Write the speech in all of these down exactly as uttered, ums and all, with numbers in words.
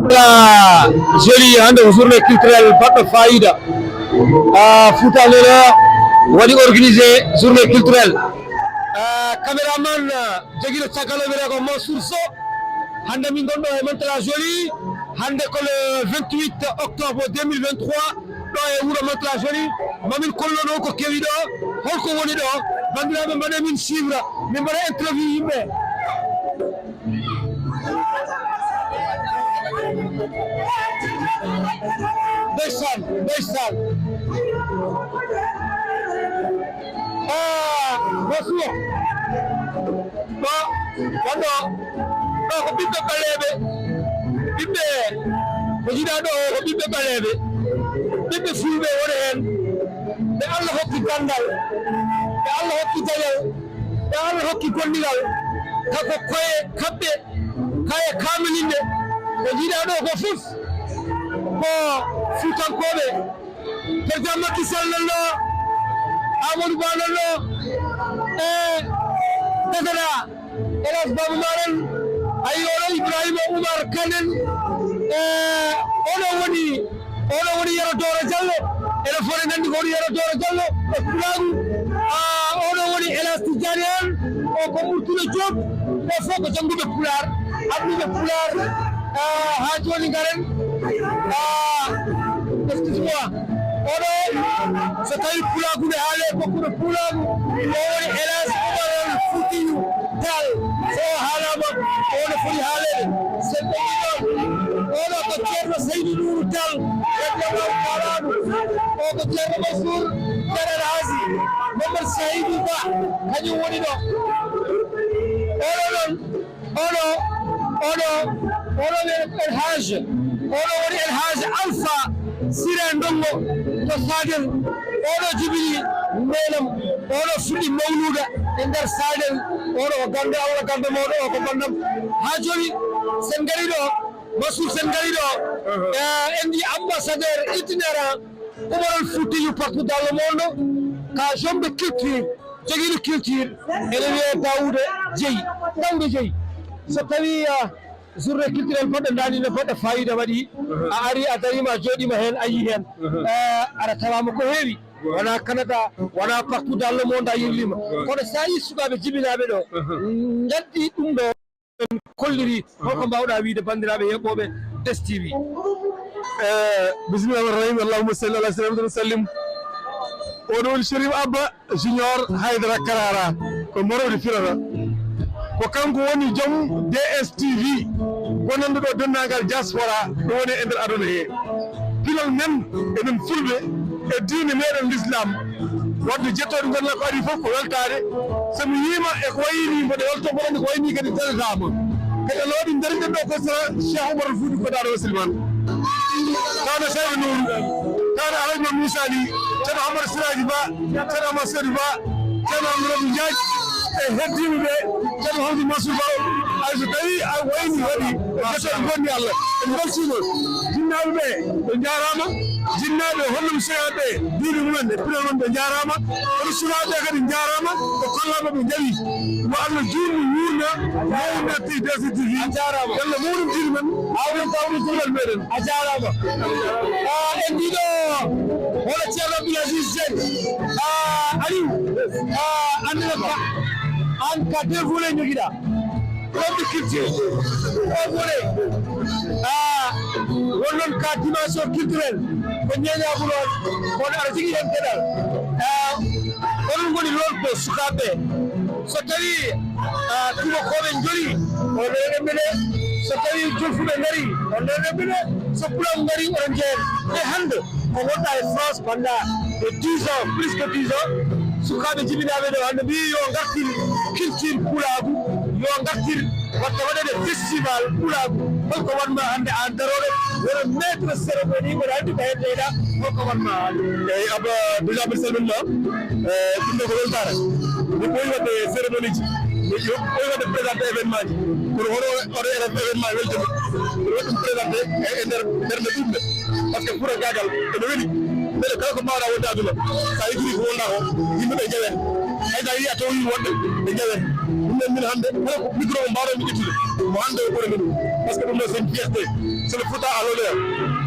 Voilà, joli, hannde ko journée culturelle baɗɗo fayida. Ah, Fouta Lelo waɗi organisé journée culturelle. Ah, caméraman, ah, jogiiɗo caggal o wiyetee ko Mansour Sow. Hannde min ngonɗo e Mantes-la-Jolie. Hannde ko le vingt-huit octobre deux mille vingt-trois. Ɗo e wuro Mantes-la-Jolie, mamin kollono ko kewi ɗo, holko woni ɗo. Banndiraaɓe, mbaɗe min suivre, min mbaɗa interview yimɓe. Ndeysaan, ndeysaan. Ah, Mansour. Ɗo, wonɗo, ɗo ko ɓiɓɓe ɓaleeɓe, ɓiɓɓe, ko jiɗaa ɗo o, ko ɓiɓɓe ɓaleeɓe, ɓiɓɓe fulɓe woni heen, ɓe Allah hokki ganndal, ɓe Allah hokki dañal, ɓe Allah hokki gonndiral, kako koye kaɓɓe, kaye kaamaninɓe, ko jiɗaa ɗo ko fof, ko Fuutankooɓe. Président Macky Sall nan ɗo, Amadou Ba nan ɗo, e Tagana, Elas Babu Maren, ayi oɗo Ibrahima Oumar Kane en, e oɗo woni, oɗo woni Yero Doro Diallo, ene foti nandi ko woni Yero Doro Diallo, e Pulaagu, a oɗo woni Elas Tidiane en, o ko Murtuɗo Diop, ɓe fof ko jannguɓe Pulaar, annduɓe Pulaar, ah, haa jooni ngaren. Ah, excuse-moi. Oɗo, so tawii Pulaagu ne haalee, kokkuɗo Pulaagu, o woni Elas Oumar Foutiyou Tall. So o haalaama, o no foti haaleede. So en ɗaɓɓii ɗoon, oɗo ko Ceerno Seydou Nourou Tall, radiyallahu taala anhu. O ko Ceerno Mansour Tall Alhaji Mamadou Seydou Ba, kañum woni ɗo. Oɗo ɗoon, oɗo, oɗo, oɗo wiyetee El Hadj, oɗo woni El Hadj Alpha Siré Ndongo to Sadel, oɗo jibini mbeenam, oɗo fuɗɗi mawluuda e nder Sadel, oɗo ko ganndo Allah, ganndo mawɗo o ko banndam. Haa jooni, sen ngari ɗo, Mansour, sen ngari ɗo, eh, en ndi ambassadeur itinérant Oumar Foutiyou partout dans le monde, ka jeune de culture, jogiiɗo culture, ene wiyee Daouda Dieye. Daouda Dieye, so tawii, ah, journée culturelle baɗɗo ndaani no baɗɗo fayida waɗi, a ari, a dariima, a jooɗiima heen, a yii heen, eh, aɗa tawaama ko heewi. Wonaa Canada, wonaa partout dans le monde a yirliima. Kono so a yii sukaaɓe jibinaaɓe ɗo, ngaddi ɗum ɗo. En kolliri, holko mbaawɗaa wiyde banndiraaɓe yeeɓooɓe Des T V? Eh, bismillaahi rahmaani rahiim, allahumma salli ala sayyidina Muhammadin wa sallim. Oɗo woni Chérif Abba Junior Haydara Karara, ko Marodi firata. Ko kanko woni joom D S T V, bonannduɗo denndaangal diaspora ɗo woni e nder aduna he. Pinal men, enen Fulɓe, e diine meɗen Lislaam, wadde jettooɗe ngonɗaa ko adii fof ko weltaade. So mi yiima e ko wayi nii mboɗo weltoo, mboɗo anndi ko wayi nii kadi daretaama. Kadi Allah waɗi dareten ɗo ko sera Cheikh Oumar Foutiyou ko Daaro Silman. Tawa no Seydou Nourou, tawa no Alhaji Moussa Ly, ceerno Amadou Siraji Ba, ceerno Amadou Seydou Ba, ceerno Amadou Rabi Diagne, e heddiiɓe ɓe, ceerno Hamdou Mansour Baro. Hay so tawii a wayni waɗi, jettooɗe ngonni Allah. En mbeltiima. Jinnaaɓe ɓe, ɓe njaaraama. Jinnaaɓe hollum seyaaɓe diine mumen e pinal mum ɓe njaaraama. Kono sukaaɓe kadi njaaraama, ko kollaaɓe ɓe njawi. Mo Allah juutnu wuurna, mawna ti D S T V. A jaaraama. Yalla mawɗum diine men, aawɗum tawɗum kullal meɗen. A jaaraama. Ah, en mbiɗo hono Ceerno Abdoul Aziz Dieng. Ah, Aliou, ah, anndina ka, aan ka deux volets njogiɗaa. Ɗon ɓe culture, ɗon wone, ah, won noon ka dimension culturelle, ko ñeeñaagu noon, kono aɗa jogii heen geɗal. Ah, onon ngoni rôle ko sukaaɓe. So tawii, ah, tuubakooɓe njorii, on ɗon rembine. So tawii jolfuɓe ngarii, on ɗon rembine. So pulaagu ngarii, oɗon njeya. E hannde, ko wonɗaa e France pendant de dix ans, plus que dix ans, sukaaɓe jibinaaɓe ɗo hannde mbiyi yo ngartir culture pulaagu, yo ngartir watta waɗeede festival pulaagu. Holko waɗ maa hannde aan darooɗo wona maître cérémonie, mboɗo anndi ko heddeyɗaa, holko waɗ maa hannde? Eeyi, Abba, déjà mbiɗa salmina ma. Eh, ɗum ɗo ko weltaare. Min ɓooyi waɗde cérémonie ji, min ɓooyi waɗde présenté événement ji. Kono hono oɗo événement weltani, mboɗo waɗi ɗum présenté e, e nder ɓernde ɓiɓɓe. Parce que Fuutankaagal ene weli. Mbeɗa kala ko mbaawɗaa wonde aduna, so a yejjitii ko wonɗaa ko, yimɓe ɓe njewete. Hay so a yii a tawii woɗɓe, ɓe njewete. Ɗum Min hannde, kala ko micro mo mbaawɗon mi ƴettude, mo hannde o ɓurani ɗum. Parce que ɗum ɗo, c'est une fierté. C'est le Fouta à l'honneur.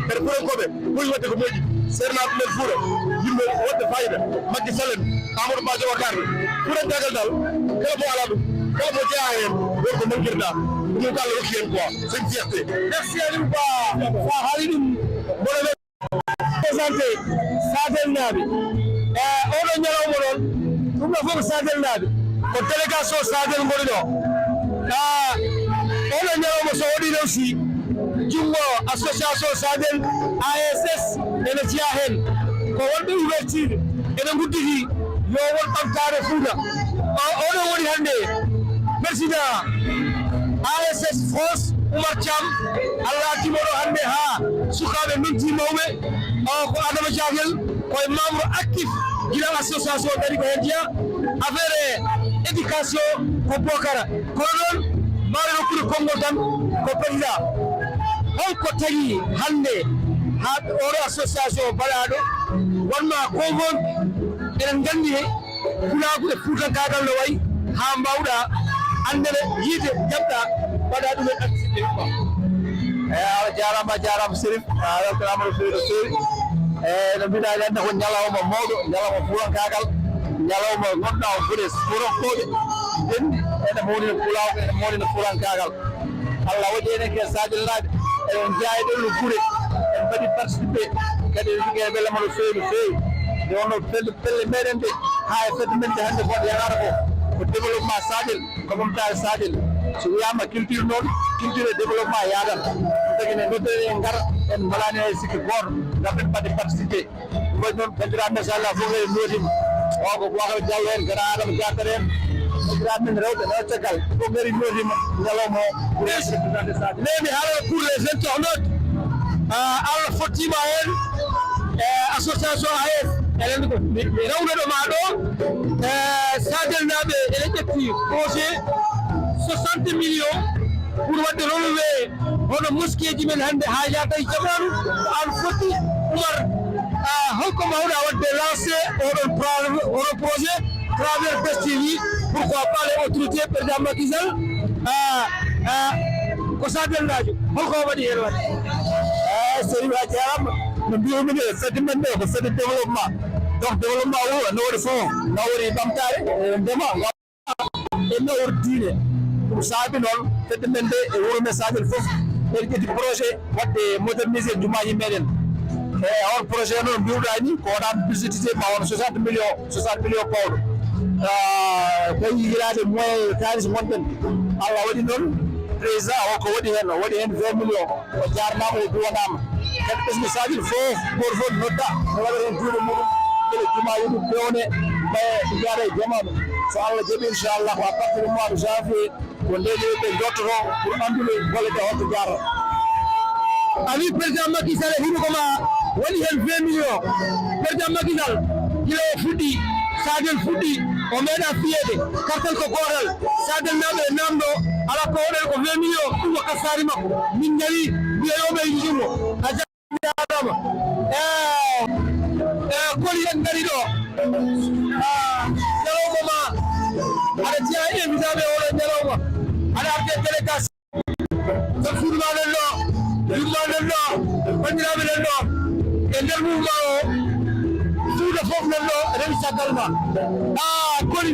Kadi Fuutankooɓe ɓuri waɗde ko moƴƴi. Seernaaɓe men Fuuta, yimɓe waɗde fayida. Macky Sall en, Amadou Ba Jogo Kande. Fuutankaagal dal, kala mo alaa ɗum, kala mo jeyaa heen, won ko mankirɗaa. Ɗum ko Allah rokki en quoi. C'est une fierté. Merci Aliou Ba. Sa haali ɗum, mboɗo présenté Sadelnaaɓe. E oɗo ñalawma noon, ɗum ɗo fof ko Sadelnaaɓe. Ko délégation Sadel ngoni ɗo. Ah, oɗo ñalawma so waɗi rewsi, junngo association Sadel A S S ene jeyaa heen. Ko wonɓe ouverture, ene ngudditi yo won ɓamtaare Fuuta. O, oɗo woni hannde président A S S France, Oumar Thiam. Allah addi mo ɗo hannde haa sukaaɓe noddi mawɓe. O ko Adama Diakel, ko e membre actif gila association kadi ko heen jeyaa. Affaire éducation ko Bokara. Kono noon, mbaɗen hokkude konngol tan ko président. Holko tagi hannde haa oɗo association baɗaaɗo wonma convoqué? Eɗen nganndi he Pulaagu e Fuutankaagal no wayi, haa mbaawɗa anndere yiide jaɓɗa mbaɗa ɗum e activité quoi. Eyi, a jaaraama, a jaaraama Serif, a weltanaama no feewi, no feewi. Eyi, no mbiɗa hannde ko ñalawma mawɗo, ñalawma Fuutankaagal, ñalawma ngannduɗaa o fuɗe Fuutankooɓe, ene mawnina Pulaagu, ene mawnina Fuutankaagal. Allah waɗi enen ko Sadelnaaɓe, eɗen njeyaa e ɗeɗo gure, en mbaɗi participé, kadi en njogii e welama no feewi, no feewi. Nde wonno pelle, pelle meɗen ɗe, haa e fedde men nde hannde ko waɗi yahaata ko, ko développement Sadel, ko ɓamtaare Sadel. So wiyaama culture noon, culture e développement yaadata. Ɗum tagi ne nodden en ngara, en mbalani hay sikki gooto, ngam en mbaɗde participé. Ɗum waɗi noon, banndiraaɓe, machallah, fof en nootiima. O ko Bocar Diallo en, Gara Adama Diatar en. Banndiraaɓe men rewɓe, rewɓe caggal, fof ngari nootiima ñalawma o. Pour les représenter Sadio. Nemi haala pour les internautes. Ah, Allah fottiima heen, e association A S. Eɗen ko mi, mi rewnoɗo ma ɗo. E Sadelnaaɓe, eɗen ƴetti projet soixante millions pour waɗde renouveler hono mosqueeji men hannde haa yaata e jamaanu, ko aan foti, Oumar, ah, holko mbaawɗaa waɗde lancé oɗon pro-, oɗon projet travers Best T V, pourquoi pas les autorités, président Macky Sall, ah, ah, ko Sadelnaajo, holko waɗi heen waɗde? Eh, Serif, a jaaraama. No mbiimi ni, fedde men nde ko fedde développement. Donc, développement o, no waɗi fof, no waɗi ɓamtaare, eh, ndema, e nawor diine. Ɗum saabi noon, fedde men nde e wuro men Sadio fof, en ƴetti projet waɗde moderniser jumaaji meɗen. E on projet noon mbiwɗaa ni, ko wonaa budgétisé ma won soixante millions, soixante millions pawɗo. Ah, ko yiɗaade moyen kaalis ngonɗen. Allah waɗi noon, président o ko waɗi heen, o waɗi heen vingt millions. O jaarnaama, o duwanaama. Kadi ɓesngu Sadio fof, gooto fof nodda, o waɗa heen juuɗe muɗum, mbele jumaa yo ɗum pewne, mbaye ɗum yaada e jamaanu. So Allah jaɓi, inchallah, ko à partir du mois de janvier, ko ndeen yo ɓe njottoto pour anndude golle ɗe holto njaarata. A wi président Macky Sall e hunuko ma waɗi heen vingt millions. Président Macky Sall, gila o fuɗɗi, Sadio fuɗɗi, o meeɗa fiyeede, kartal ko gootal. Sadio naaɓe e naamndo, ala ko waɗen ko vingt millions, ɗum ko kasaari makko. Min ñawi, mbiya yo ɓe yiɗi ɗum. A jaaraama. Eh, eh, Koli en ngari ɗo. Ah, ñalawma ma. Aɗa jeyaa e invitaaɓe oɗo ñalawma. Aɗa arde délégation. Tan suudu ma nan ɗo, yumma nan ɗo, banndiraaɓe nan ɗo. E nder mouvement o, Fuuta fof nan ɗo, rewi caggal ma. Ah, Koli.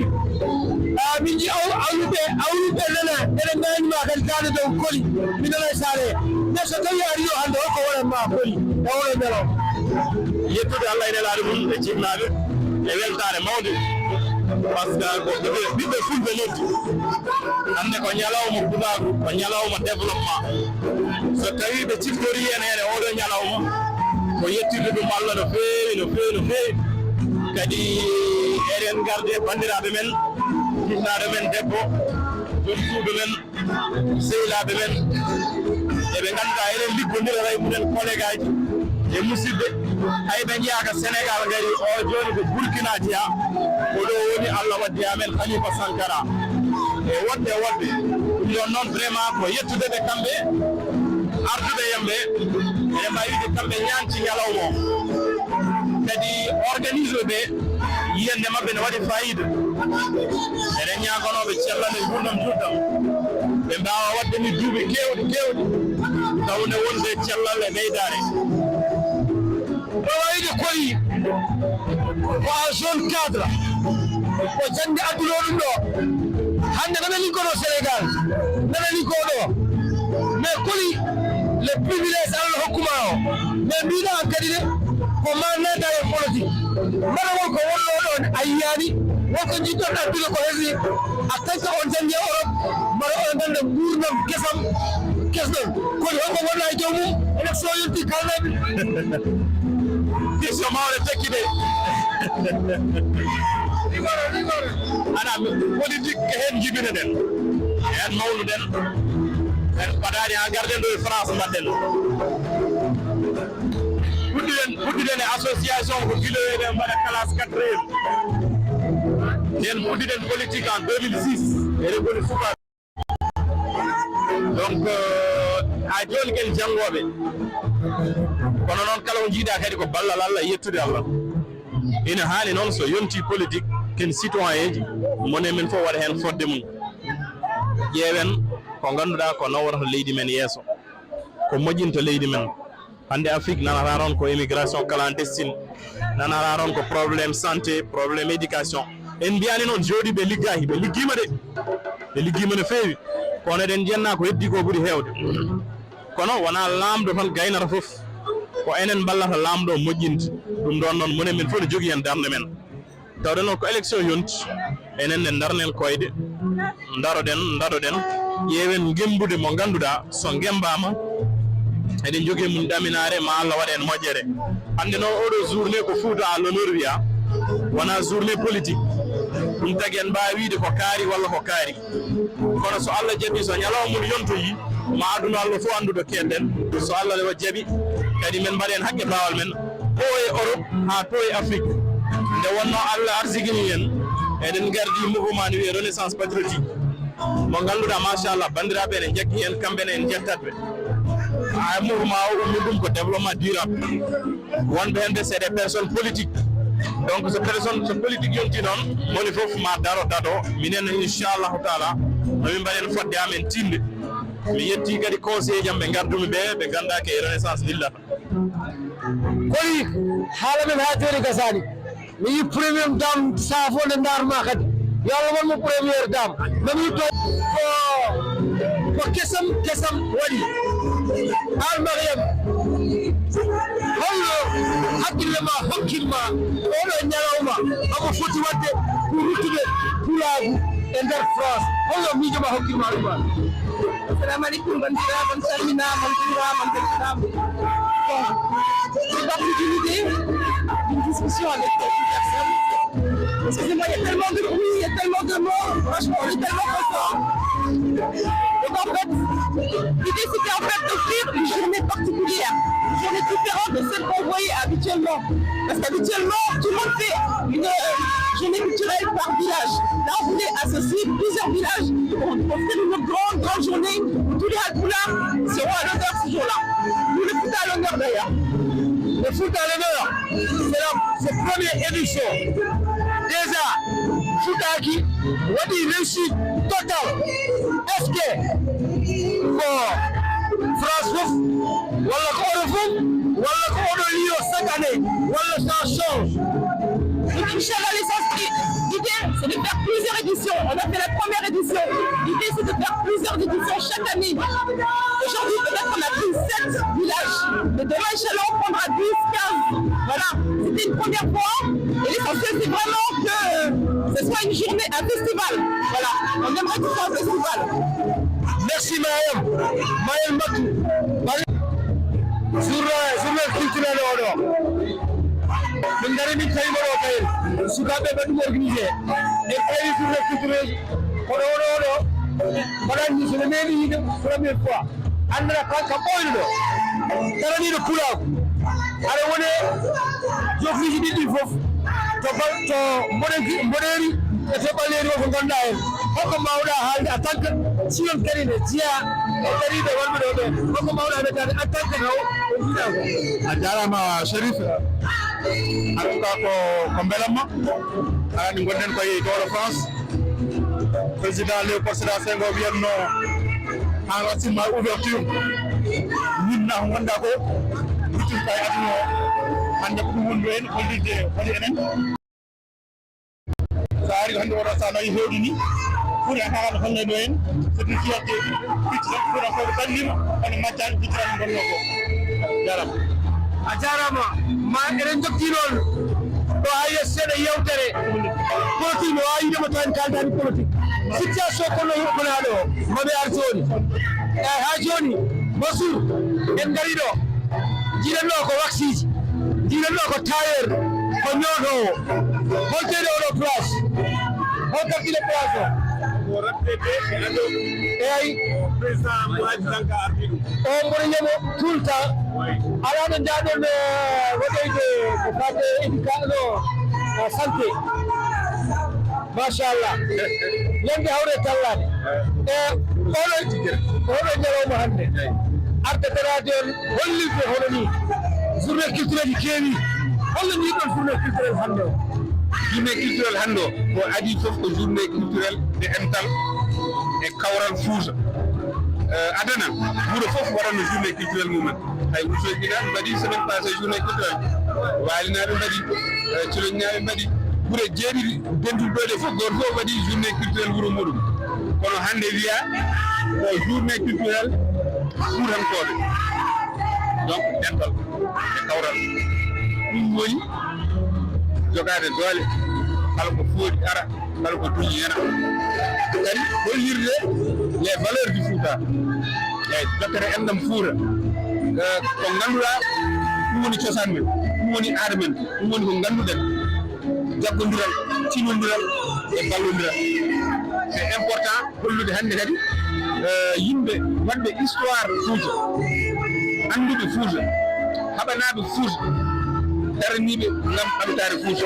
Ah, min nji aw-, awluɓe, awluɓe nana, eɗen ngañi ma kadi daande dow Koli. Mi nana e saare. Mais so tawi a ari ɗo hannde, holko waɗan ma Koli? E oɗo ñalawma. Yettude Allah e nelaaɗo mum e jinnaaɓe e weltaare mawnde. Parce que ko ɓiɓɓe, ɓiɓɓe Fulɓe noddi. Hannde ko ñalawma pulaagu, ko ñalawma développement. So tawii ɓe ciftorii en heen e oɗo ñalawma, ko yettude ɗum Allah no feewi, no feewi, no feewi. Kadi eɗen ngardi e banndiraaɓe men, jinnaaɗo men debbo, jom suudu men, sehilaaɓe men, eɓe ngannduɗaa eɗen liggondira ray mumen, kollegaaji e musidɓe. Hay ɓe njeyaaka Sénégal ngari, o jooni ko Burkina jeyaa, ko ɗo woni Allah waddi amen Khalifa Sankara. E woɗɓe woɗɓe, ɗum ɗon noon vraiment ko yettude ɓe kamɓe, arduɓe yam ɓe, eɗen mbaawi wiide kamɓe ñaanti ñalawma o. Kadi organise ɓe, Yiyannde maɓɓe ne waɗi faayiida. Eɗen ñaaganooɓe cellal e nguurndam juutdam. Ɓe mbaawa waɗde ni duuɓi keewɗi, keewɗi. Tawde wonde cellal e ɓeydaare. Ɗo wayi de Koli, ko un jeune cadre. Ko jannde adduno ɗum ɗo. Hannde nana liggoɗo Sénégal, nana liggoɗo. Mais Koli, le privilège Allah hokkuma o. Mais mbiɗa an kadi de, ko ma naata e politique. Mbaɗa won ko wonno ɗon a yiyani, won ko jiɗɗon addude ko hesni. A tan ka on janngi e Europe, mbaɗa on ganda nguurndam kesam, kesɗon. Koli honko wonna e dow mum? Élection yonti kalnaɓe. Question mawɗo tekki de. Ana politique ko heen njibinoɗen. Heen mawnuɗen. Heen mbaɗaani haa ngarɗen ɗo e France mbaɗɗen. Puɗɗiɗen, puɗɗiɗen e association ko gila eɗen mbaɗa classe quatrième. Nden puɗɗiɗen politique en deux mille six. Eɗen ngoni suka. Donc, euh, haa jooni ken janngooɓe. Kono noon kala ko njiiɗa kadi ko ballal Allah, yettude Allah. Ina haani noon so yonti politique, ken citoyen ji, mone men fof waɗa heen fodde mum. Ƴeewen ko ngannduɗaa ko nawrata leydi men yeeso, ko moƴƴinta leydi men. Hannde Afrique nanata toon ko immigration clandestine, nanata toon ko problème santé, problème éducation. En mbiyaani noon jooɗi ɓe liggaaki, ɓe liggiima de, ɓe liggiima no feewi. Kono eɗen njennaa ko heddi ko ɓuri heewde. Kono wonaa laamɗo tan gaynata fof, ko enen mballata laamɗo moƴƴinde. Ɗum ɗoon noon mone men fof ne jogii heen darnde men. Tawde noon ko élection yonti, enen ne ndarnen koyɗe, ndaroɗen, ndaroɗen, ƴeewen ngemmbude mo ngannduɗaa so ngemmbaama, eɗen njogii mum ɗaminaare, ma Allah waɗ en moƴƴere. Hannde noon oɗo journée ko Fouta à l'honneur wiya, wonaa journée politique. Ɗum tagi en mbaawi wiyde ko kaari walla ko kaari. Kono so Allah jaɓi, so ñalawma mum yontoyi, ma aduna Allah fof anndu ɗo keedɗen. So Allah o jaɓi, kadi men mbaɗa heen hakke baawal men, to e Europe haa to e Afrique. Nde wonnoo Allah arsigini en, eɗen ngardi mouvement no wiyee Renaissance Patriotique. Mo ngannduɗaa, machallah, banndiraaɓe ene njakki heen, kamɓe ne en njettat ɓe. Haa mouvement o ummi ɗum ko développement durable. Wonɓe heen ɓe, c'est des personnes politiques. Donc, so personne, so politique yonti noon, moni fof ma daro, dado. Minen, inchallahu taala, no min mbaɗen fodde amen tinde. Mi yetti kadi conseil jam ɓe ngardumi ɓe, ɓe nganndaa ke Renaissance dillata. Koli, haala men haa jooni gasaani. Mi yi première dame saafo nde ndaarma kadi. Yo Allah won mo première dame. Nani to ko, ko kesam, kesam waɗi. Aan Mariam, holno hakkille ma hokkirma oɗo ñalawma omo foti waɗde ko ruttude pulaagu e nder France? Holno miijo ma hokkirma ɗum aan? Assalamu alaikum, bandiraɓe, on calminaama, on juuraama, on mbeltanaama. Bon, j'ai pas pu d'idée d'une discussion avec une personne. Excusez-moi, il y a tellement de bruit, il y a tellement de mots. Franchement, on est tellement content. Donc en fait, l'idée c'était en fait d'offrir une journée particulière, une journée différente de celle qu'on voyait habituellement. Parce qu'habituellement, tout le monde fait une euh, journée culturelle par village. Là, on voulait associer plusieurs villages pour offrir une grande, grande journée où tous les Halpulaar seront à l'honneur ce jour-là. Nous, le Fouta à l'honneur d'ailleurs. Le Fouta à l'honneur, c'est la, c'est première édition. Déjà, Fouta qui, on dit réussite totale. Est-ce que, bon, France fof, walla ko oɗo fof, walla ko oɗo liyo chaque année, walla ça change? Inch'Allah, l'essence, l'idée, c'est de faire plusieurs éditions. On a fait la première édition. L'idée, c'est de faire plusieurs éditions chaque année. Aujourd'hui, peut-être on a pris sept villages. Mais demain, Inch'Allah, on prendra dix, quinze. Voilà. C'était une première fois. Et l'essentiel, c'est vraiment que ce soit une journée, un festival. Voilà. On aimerait que ce soit un festival. Merci, Mayam. Mayam Matou. Journée, journée culturelle oɗo. Min ngari min tawi mo ɗo kayel. Sukaaɓe ɓe ɗum organisé. En tawi journée culturelle. Kono oɗo oɗo. Mbaɗani so ne meeɗi yiide première fois. Anndana kanka ɓooyɗo ɗo. Daraniiɗo pulaagu. Aɗa woni jofliiji ɗiɗi fof. To bal, to mboɗeeri, mboɗeeri e to ɓaleeri o ko ngonɗaa heen. Holko mbaawɗaa haalde en tant que si on kadi nde jeyaa e kadi ɓe wonɓe ɗo ɓe? Holko mbaawɗaa ɓe dade en tant que taw o mbiɗaa ko? A jaaraama Sherif. En tout cas, ko, ko mbelamma. Aɗa anndi ngonɗen koye Tour de France. Président Léopold Sédar Senghor wiyatno, en racine ma ouverture. Min na ko ngonɗa ko, wittirta e aduna o. Hannde ko ɗum woni ɗo en, hollirde woni enen. So ari hannde oɗo sa nayi hewɗi ni, ɓuri a kagal holle ɗo en, c'est une fierté. Picci tan ɓuri ko ɓe ɓallima, kono majjani picci tan gonno ko. Jarama. A jarama, ma eɗen jokki noon ɗo ha yesso seeɗa yewtere. Politique no wawi wiide mo tan kaldani politique. Situation kono kono ɗo, maɓe ar joni. E ha joni, Massour, en gari ɗo. Jiiɗen ɗo ko waxiji, jiiɗen ɗo ko tailleur, ko ñootowo. Hol teyɗo oɗo place? Hol gardiɗo place o? Ko rappelede e ado. Eyyi. Président Boulaye Sanka ardi ɗum. O mboɗo yiya mo tout le temps. Ala no jaaɗon, eh, waɗoyde ko fate éducation, eh, santé. Machallah. Ñande hawre tallade. E oɗo, oɗo ñalawma hannde. Arde darade on hollirde hono ni. Journée culturelle keewi. Holno jiiɗon journée culturelle hannde o? Journée culturelle hannde o, ko adii fof ko journée culturelle de ental e kawral Fuuta. Eh, adana, wuro fof waɗanno journée culturelle mumen. Hay Wourossogui ina mbaɗi semaine passée journée culturelle. Waalinaaɓe mbaɗi, eh, Culoñnaaɓe mbaɗi. Gure jeeɗiɗi dentuɗe ɗo ɗe fof, gooto fof waɗi journée culturelle wuro muɗum. Kono hannde wiya ko journée culturelle Fuutankooɓe. Donc, dental e kawral. Ɗum woni jogaade doole, kala ko fooɗi ara. Kala ko duñi yana. Kadi hollirde les valeurs du Fouta. Eyyi, jokkere enɗam Fouta. Eh, ko ngannduɗaa, ɗum woni cosaan men, ɗum woni aada men, ɗum woni ko ngannduɗen. Jaggondiral, tinondiral e ballondiral. C'est important hollude hannde kadi, eh, yimɓe waɗɓe histoire Fouta, annduɓe Fouta, haɓanaaɓe Fouta, daraniiɓe ngam ɓamtaare Fouta.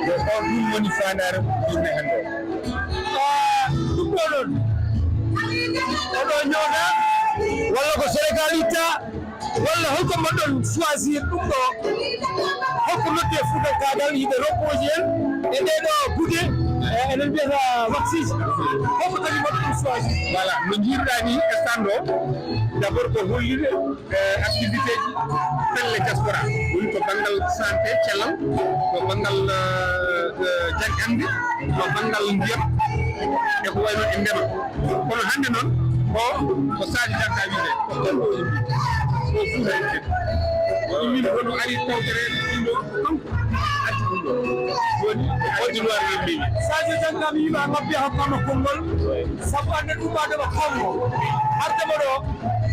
Yo on ɗum woni faandaare journée hannde o. Ah, ɗum ɗo noon. Oɗo ñooɗa, walla ko Sénégal itta, walla holko mbaɗɗon choisir ɗum ɗo? Holko noddi e Fuutankaagal, yiɗe roppooji en e ɗee ɗo gude, eh, enen mbiyata waxiji? Holko tagi mbaɗɗon choisir? Voilà, no njiiruɗaa ni e stand o, d'abord ko hollude eh, activité ji pelle diaspora, woni ko banngal santé, cellal, ko banngal, eh, eh, jannde, ko banngal ndiyam, e ko wayi noon e ndema. Kono hannde noon, ko, ko Sadio Diatta wiyetee, ko kanko o yimɓe, ko Fuuta yimɓe. Min kono ari tawtere ɗum ɗo, ko kanko addi ɗum ɗo. Joni, o Dilwar min mbiimi. Sadio Diatta mi wiima ngabbi hokkama konngol, sabu hannde ɗum adama kammo, ardema ɗo,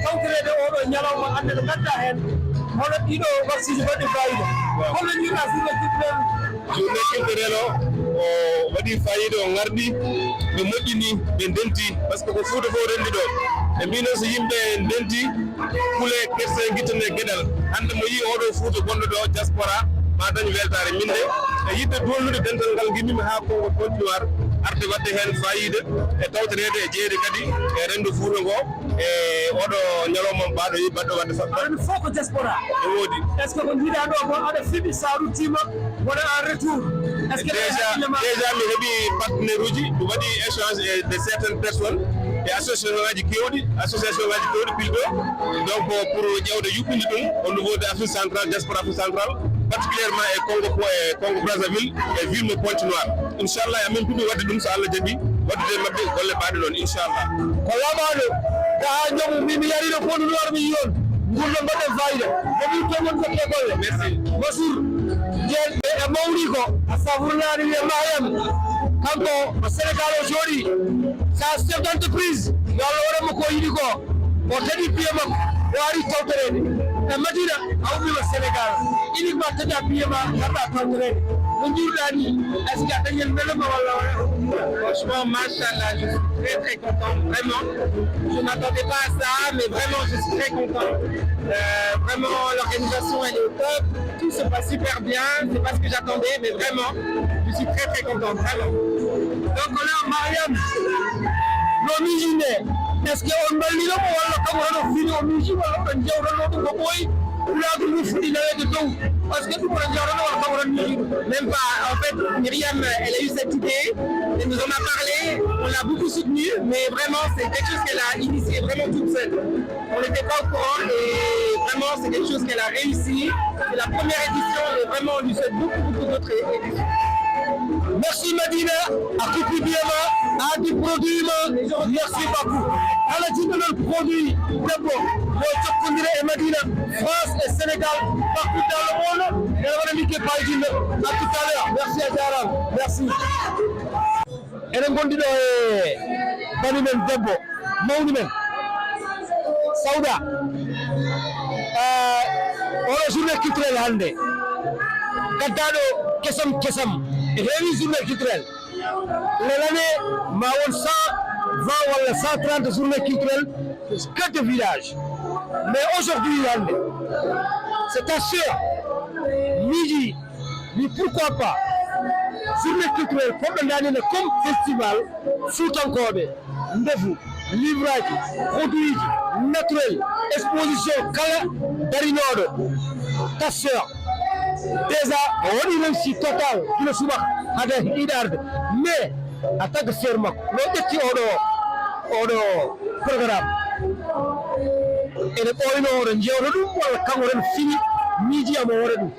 tawtoreede oɗo ñalawma, hannde ɓe ngadda heen hono ɗiɗo waxiji baɗɗi fayida. Holno njiiɗa journée culturelle? Journée culturelle o, o waɗi fayida, o ngardi, ɓe moƴƴini, ɓe ndenti, par ce que ko Fuuta fof renndi ɗo. Ɓe mbii noon so yimɓe ndenti, kule kerse, ngittane geɗal. Hannde mo yii oɗo Fuuta gonɗo ɗo, diaspora, ma dañ weltaare. Min de, e yiɗde duwalnude dental ngal, ngimmimi haa Kongo Pointe Noire, arde waɗde heen fayida, e tawtoreede e jeeyde kadi e renndo Fuuta ngo. E oɗo ñalawma mbaɗo yi-, baɗɗo waɗde fa- Aɗa fof ko diaspora. E woodi. Est-ce que ko njiiɗa ɗo ko aɗa fiɓi, sa ruttima, wona en retour? Est-ce que déjà, déjà mi heɓi partenaire uji, mi waɗi échange e de certaines personnes e association ngaji kewɗi, association ngaji kewɗi pildo. Donc, pour ƴewde yuɓɓinde ɗum au niveau de Afrique Centrale, diaspora Afrique Centrale, particulièrement e Congo, e Congo Brazzaville, e ville mo Pointe Noire. Inchallah, amin puɗɗi waɗde ɗum, so Allah jaɓi, waɗdude e maɓɓe golle baɗɗe noon, inchallah. Ko lamaɗo, taha jomu, mi, mi yarino Pointe Noire, mi yiyon. Ngurɗo mbaɗen fayida. Ko ɗum to woni ko golle. Merci. Massour, yen e, e mawni ko, astafurlah, ni wiye Mariam. Kanko, ko Sénégal o jooɗi. Sa chef d'entreprise, yo Allah waɗan mo ko yiɗi ko. O taƴi piye makko, o ari tawtoreede. E Madina, a ummima Sénégal. Uniquement taƴa piye ma, ngarɗa tawtoreede. No njiiruɗaa ni, est-ce que a dañi heen mbelema walla wala? Franchement, machallah, je suis très, très content, vraiment. Je m'attendais pas à ça, mais vraiment, je suis très content. Euh, vraiment, l'organisation, elle est au top. Tout se passe super bien. C'est pas ce que j'attendais, mais vraiment, je suis très, très content, vraiment. Donc, on a Mariam, no miijinde. Est-ce que on mballino mo walla kanko tan o fini o miiji walla oɗon jewtanno ɗum ko ɓooyi? Pulaagu ngu fuɗi naweede dow. Parce que tout le monde dit, on va encore une minute. Même pas. En fait, Myriam, elle a eu cette idée. Elle nous en a parlé. On l'a beaucoup soutenue. Mais vraiment, c'est quelque chose qu'elle a initié vraiment toute seule. On n'était pas au courant. Et vraiment, c'est quelque chose qu'elle a réussi. C'est la première édition. Et vraiment, on lui souhaite beaucoup, beaucoup d'autres éditions. Merci Madina, a kupi biyama, a addi produit ma. Merci beaucoup. Kala jiɗɗo noon produit debbo, yo jokkondire e Madina, France et Sénégal, partout dans le monde. Ene waɗa ligge payjinno. À tout à l'heure. Merci, a jaaraama. Merci. Eɗen ngondi ɗo e bani men debbo, mawni men, Sawda. Eh, oɗo journée culturelle hannde, gaddaɗo kesam kesam, heewi journée culturelle. L'année, ma won cent vingt walla cent trente journée culturelle, que de village. Mais aujourd'hui, hannde, c'est ta sœur, miiji, mi pourquoi pas journée culturelle, poɗɗo ndaanina comme festival fuutankooɓe, ndefu, livre aji, produit ji, naturel, exposition, kala darinooɗo, ta sœur. Déjà, o waɗi réussite total, gila subaka, hade yiɗarde. Mais, a tagga sœur makko, no ƴetti oɗo, oɗo programme. Ene ɓooyno oɗo jewta ɗum, walla kanko tan fini, miiji amo waɗa ɗum.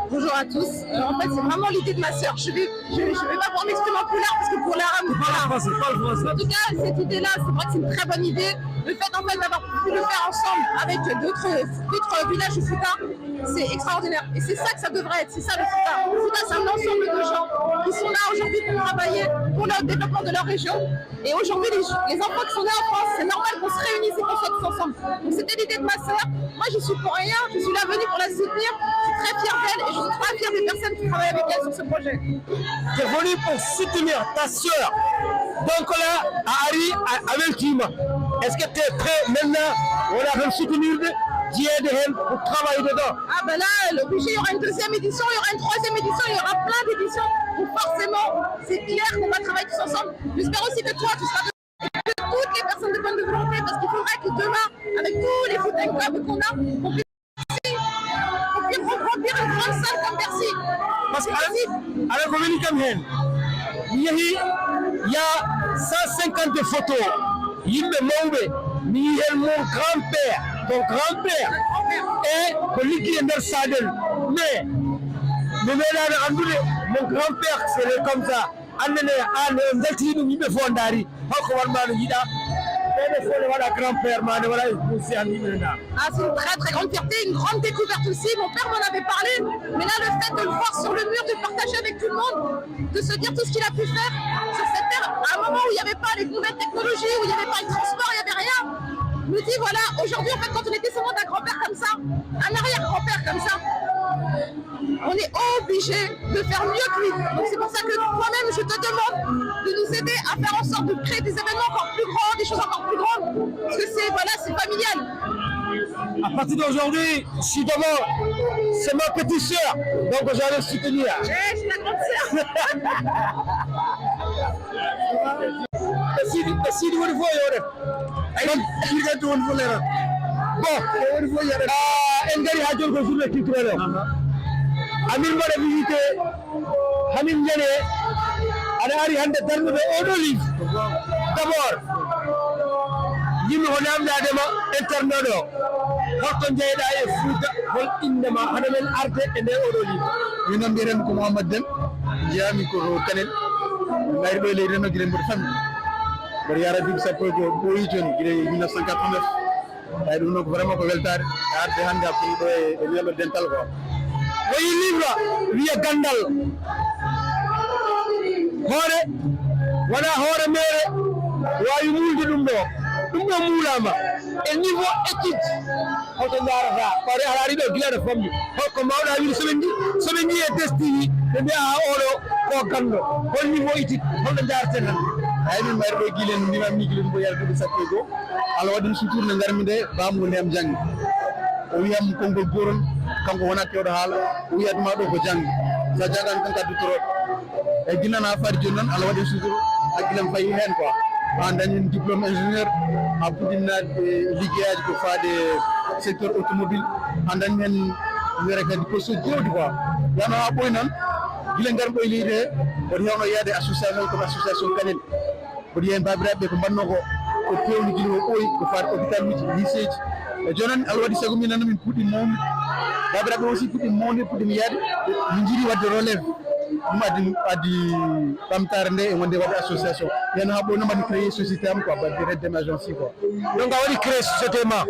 Bonjour à tous. Euh, en fait, c'est vraiment l'idée de ma sœur. Je vais, je, je vais pas pouvoir m'exprimer en pulaar parce que pulaar am. Parle français, parle français. En tout cas, cette idée-là, c'est vrai que c'est une très bonne idée. Le fait, en fait, d'avoir pu le faire ensemble avec d'autres, d'autres villages de Fouta, c'est extraordinaire. Et c'est ça que ça devrait être. C'est ça le Fouta. Le Fouta, c'est un ensemble de gens qui sont là aujourd'hui pour travailler pour le développement de leur région. Et aujourd'hui, les, les enfants qui sont nés en France, c'est normal qu'on se réunisse et qu'on soit tous ensemble. Donc c'était l'idée de ma sœur. Moi, je suis pour rien. Je suis là venue pour la soutenir. Je suis très fière d'elle et je suis très fière des personnes qui travaillent avec elle sur ce projet. T'es venu pour soutenir ta sœur. Donc là, a ari, a, a weltima. Est-ce que t'es prêt maintenant, voilà, de soutenir, d'y aider, pour travailler dedans? Ah ben là, l'obligé, il y aura une deuxième édition, il y aura une troisième édition, il y aura plein d'éditions. Donc forcément, c'est clair qu'on va travailler tous ensemble. J'espère aussi que toi, tu seras de, de toutes les personnes de bonne volonté, parce qu'il faudra que demain, avec tous les Fouta Income qu'on a, qu'on puisse, qu'on puisse remplir une grande salle comme Bercy. Parce que aɗa, aɗa ko weli kam heen, mi yehi, il y a cent cinquante photos, yimɓe mawɓe, mi yii heen mon grand-père, ton grand-père, e ko liggi e nder saɗel. Mais mi meeɗaano anndude mon grand-père, c'est comme ça. Annene, aan o njaltii ɗum, yimɓe fof ndaari. Holko wonmaa no yiɗaa? Ɓeɗo fof ne waɗa grand-père ma, ne waɗa aussi an yimɓe na. Ah, c'est une très, très grande fierté, une grande découverte aussi. Mon père m'en avait parlé, mais là, le fait de le voir sur le mur, de le partager avec tout le monde, de se dire tout ce qu'il a pu faire sur cette terre, à un moment où il n'y avait pas les nouvelles technologies, où il n'y avait pas le transport, il n'y avait rien, me dit, voilà, aujourd'hui, en fait, quand on est descendant d'un grand-père comme ça, un arrière-grand-père comme ça, on est obligé de faire mieux que lui. Donc c'est pour ça que toi-même, je te demande de nous aider à faire en sorte de créer des événements encore plus grands, des choses encore plus grandes. Parce que c'est, voilà, c'est familial. À partir d'aujourd'hui, je suis devant. C'est ma petite sœur. Donc j'allais soutenir. Eh, c'est ta grande sœur. E Sidi, e Sidi woni fof yo ɗen. Ay, ɗirgante woni fof leeral. Bon, o woni fof yo ɗen. Ah, en ngari haa jooni ko journée culturelle o. Aha. Amin mbaɗa visité, hamin njane, aɗa ari hannde darnude oɗo livre. D'abord, yimɓe ko namdaade ma internet o. Holto njeyɗaa e Fuuta, hol innde ma, hano men arde e nde oɗo livre? Min noon mbiyeten ko Mouhamadou Déne, jeyaami ko to Kanel. Mi ari ɗo e leydi no gila mboɗo fammi. Mboɗo yahra duuɓi sappo e go'o, ɓooyi jooni, gila e mille neuf cent quatre-vingt-neuf. Tawi ɗum noon ko vraiment ko weltaare, e arde hannde hakkunde ɗo e, e weelo dental ko. Woyi livre, wiya ganndal. Hoore, wona hoore meere, waawi muulde ɗum ɗo. Ɗum ɗo muulaama e niveau étude. Holto njaarata? Ɓayde a ari ɗo gila aɗa fammi. Holko mawɗa wiide so ɓe nji-, so ɓe njii e test T V, ɓe mbiya, "Ah, oɗo ko ganndo." Hol niveau étude? Holɗo njaareten hannde? Eeyi, min mari ɗo gila en mbima mi gila ɗum ko yara duuɓi sappo e go'o. Allah waɗi ɗum sutur nde ngarmi nde, baamu nde am janngi. O wiyam konngol goorol, kanko wona kewɗo haala. O wiyat ma ɗo ko janngi. Sa janngan tan ka duttoroɗo. E ginnana faade jooni noon, Allah waɗi sutur, hakkilam fayi heen quoi. Haa dañi heen diplôme ingénieur, haa puɗɗinnaade liggeyaaji ko faade secteur automobile. Haa dañi heen Wiyata kadi ko so jooɗi quoi. Yano haa ɓooy noon, gila ngar ɗo e leydi he, woni hewno yaade association comme association Kanel. Mboɗo yiya heen baabiraaɓe ɓe ko mbaɗnoo ko, ko peewni gila o ɓooyi, ko faati hôpital uji, lycée ji. E jooni noon, Allah waɗi sago min nana min puɗɗi mawnude. Baabiraaɓe aussi puɗɗi mawnude, puɗɗi mi yaade. Min njiɗi waɗde relève. Ɗum addi, addi ɓamtaare nde e wonde waɗde association. Heen haa ɓooy noon mbaɗi créé société am quoi, mbaɗi Red Dem Agency quoi. Donc a waɗi créé société ma,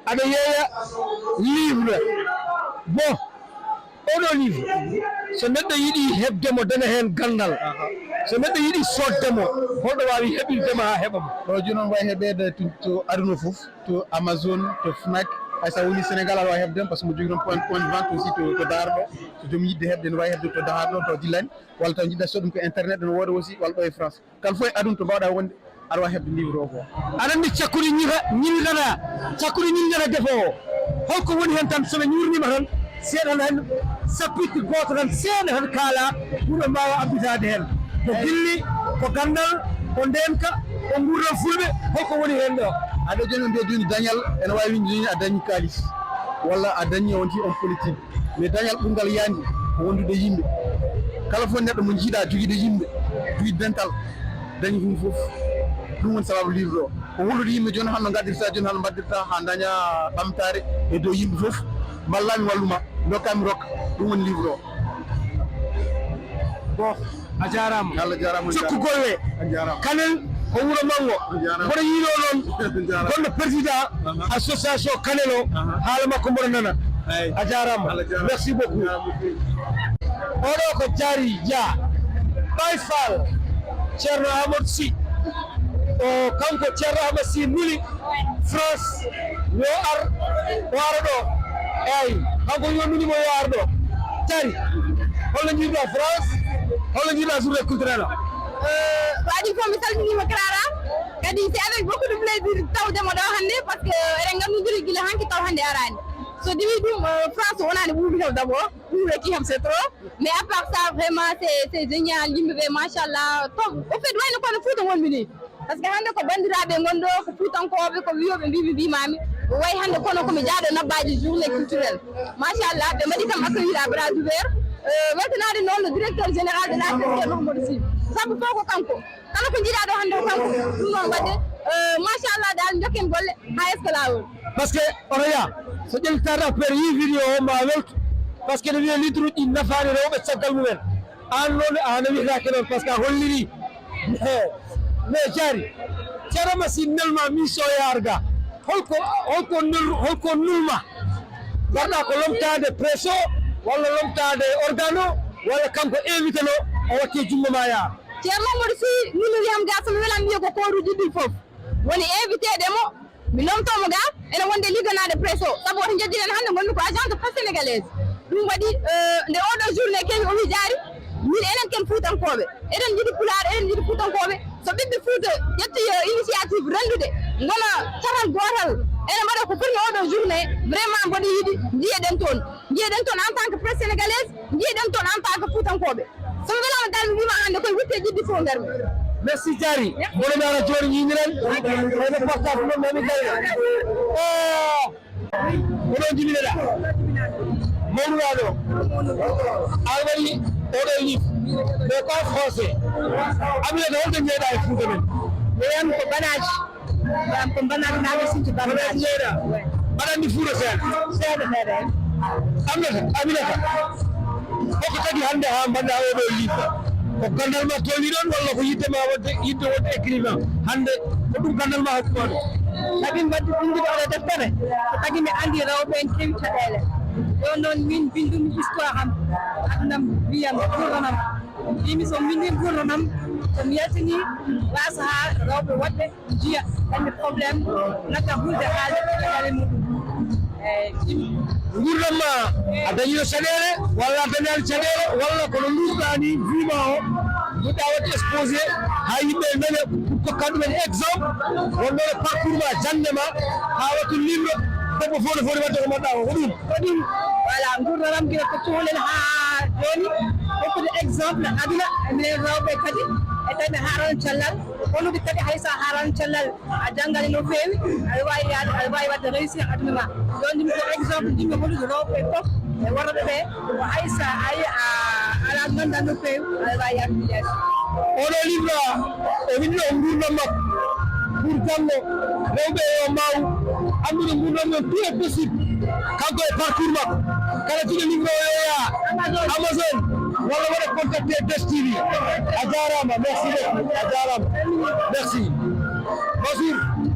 aɗa yeeya livre. Bon, oɗo livre, so neɗɗo yiɗi heɓde mo, dana heen ganndal. So neɗɗo yiɗi soodde mo, holɗo waawi heɓirde ma haa heɓa mo? Ɗo jooni noon wawi heɓeede to, to aduna fof, to Amazon, to Fnac. Hay so a woni Sénégal, aɗa wawi heɓde mo, par ce que mo jogii ɗon point, point de vente aussi to, to Daara ɗo. So joom yiɗde heɓde, ne wawi heɓde to Daara ɗo, to Dillani. Walla taw jiɗɗa sood ɗum ko internet, ne wooda aussi, walla ɗo e France. Kala fof e aduna to mbaawɗa wonde, aɗa waawi heɓde livre o ko. Aɗa anndi cakkudi ñifa, ñilnata, cakkudi ñilnata defoowo. Holko woni heen tan, so ɓe ñuurnima tan, seeɗa tan, chapitre gooto tan, seeɗa tan kaala, ɓurɗo mbaawa abbitaade heen. Ko gilli, ko ganndal, ko ndeenka, ko nguurndam fulɓe, holko woni heen ɗo? Aɗa jooni mbiya jooni dañal, ene waawi winde jooni a dañi kaalis, walla a dañi on ti on politique. Mais dañal ɓurngal yahde ko wondude e yimɓe. Kala fof neɗɗo mo njiiɗa jogiiɗo yimɓe, jogiiɗo dental, dañi ɗum fof. Ɗum woni sababu livre o. Ko hollude yimɓe jooni hano ngaddirta, jooni hano mbaɗdirta haa daña ɓamtaare e dow yimɓe fof. Mballa mi walluma, ndokka mi rokka. Ɗum woni livre o. Bon, a jaaraama. Allah jaaraama. Cokku golle. A jaaraama. Kanel ko wuro manngo. A jaaraama. Mboɗo yiɗoo noon. A jaaraama. Gonɗo président, aha, association Kanel o, aha, haala makko mboɗo nana. Eey. A jaaraama. Allah jaaraama. Merci beaucoup. A jaaraama. Oɗo ko Jaari Dia, Baye Fall, Ceerno Amadou Sy. O, kanko Ceerno Amadou Sy nuli France, yo ar, o ara ɗo. Eey, kanko yo nuli mo yo ar ɗo. Jaari, holno njiiruɗaa France? Holno njiiruɗaa journée culturelle o? Euh, ko adii fof, mi salminiima Clara. Kadi, c'est avec beaucoup de plaisir tawde mo ɗo hannde, parce que eɗen nganndondiri gila hanki taw hannde araani. So diwi ɗum, euh, France wonaani ɓuuɓi kam d'abord, ɓuuɓe ki kam c'est trop. Mais à part ça, vraiment, c'est, c'est génial. Yimɓe ɓe, machallah. To, au fait, wayno kono Fuuta wonmi ni. Parce que hannde ko banndiraaɓe ngon ɗo, ko Fuutankooɓe, ko wiyooɓe mbii mi mbiimaami. O wayi hannde kono ko mi jaaɗo nabbaaji journée culturelle. Machallah, ɓe mbaɗi kam accueillir à bras ouverts. Euh, weltanaade noon le directeur général de la C C, Mahamadou Sy. Sabu fof ko kanko. Kala ko njiɗaa ɗo hannde ko kanko. Ɗum noon waɗde, euh, machallah dal, njokken golle haa yeeso laawol. Parce que oto yaa, so ƴellitaade affaire yii vidéo o ma weltu. Parce que ne wiyee litre uji ɗi nafaani rewɓe caggal mumen. Aan noon, aan a wiyetaake noon, parce que a hollirii. Mais Jaari, Ceerno Masi nelma mission yaar ga. Holko, holko nul-, holko nulma? Mbaɗɗa ko lomtaade presse o, walla lomtaade organe o, walla kanko invité no, o watti e junngo ma yaa? Ceerno Mamadou Sy, min no wiyam ga, so mi welan wiye ko kooruuji ɗi fof. Woni invité ɗe mo, mi lomtoo mo ga, ene wonde ligganaade presse o. Sabu oto njejjiten hannde ngonmi ko agence de presse sénégalaise. Ɗum waɗi, euh, nde oɗo journée kewi o wi Jaari, min enen ken Fuutankooɓe. Eɗen njiɗi Pulaar, eɗen njiɗi Fuutankooɓe. So ɓiɓɓe Fuuta ƴetti, euh, initiative renndude, ngona catal gootal, ene mbaɗa ko foti oɗo journée, vraiment mboɗo yiɗi njiyeɗen toon. Njiyeɗen toon en tant que presse sénégalaise, njiyeɗen toon en tant que Fuutankooɓe. So mi welaama dal, mi wiima hannde koye wutte ƴiddi fof ngarmi. Merci Jaari. Merci. Mboɗo mi ara jooni ñiiñiren. Wayno portable mon mami kayre. Oh! Ko ɗo jibinoɗaa? Mawnuɗaa ɗo? A waɗi oɗo livre. Mais ko en français. Aminata, holto njeeɗa e Fuuta men? Mbiyan ko banaaji. Mbiyan ko banaaji, naa ɓe sinti banaaji. Banaaji njeeɗa? Aɗa anndi Fuuta seeɗa? Seeɗa, seeɗa. Aminata, Aminata. Ko ko tagi hannde haa mbaɗɗa oɗo livre? Ko ganndal ma tolni ɗon walla ko yiɗde ma waɗde, yiɗde wonde écrivain? Hannde ko ɗum ganndal ma hokku ma ɗum? Tagi mi waɗde binndude oɗo deftere, ko tagi mi anndi rewɓe en keewi caɗeele. Ɗon noon min binndumi histoire am, aduna am, mbiyam, gurdam am. Mbimi so mi binndii gurdam am, so mi yaltini waasa haa rewɓe woɗɓe njiya, dañde problème, ngata hulde haalde caɗeele muɗum. Eeyi, ɗum. Nguurndam ma, a dañiino caɗeele, walla a dañaani caɗeele, walla kono nduurɗaa ni, vie ma o, nduurɗaa waɗde exposé, haa yimɓe nana, pour kokka ɗumen exemple, wonno e parcours ma, jannde ma, haa wattu livre, debbo fof no foti waɗde ko mbaɗɗaa ko, ko ɗum? Ko ɗum, voilà, nguurndam am gila ko cukalel haa jooni, hokkude exemple aduna, minen rewɓe kadi, e tawi mi haarano cellal, hollude kadi hay so a haarano cellal, a janngaani no feewi, aɗa waawi yaade, aɗa waawi waɗde réussir aduna ma. Ɗon ɗum ko exemple njiɗmi hollude rewɓe fof, E worɓe ɓe, ko hay so a yi-, a alaa ngannduɗaa no feewi, aɗa waawi yahde village. Oɗo livre o winndi o nguurndam makko pour janngo rewɓe yo mbaaw anndude nguurndam mum tout est possible. Kanko e parcours makko, kala jiɗo livre o yo yaha Amazon walla waɗa contacté Best T V. A jaaraama, merci beaucoup, a jaaraama. Merci. Bonjour.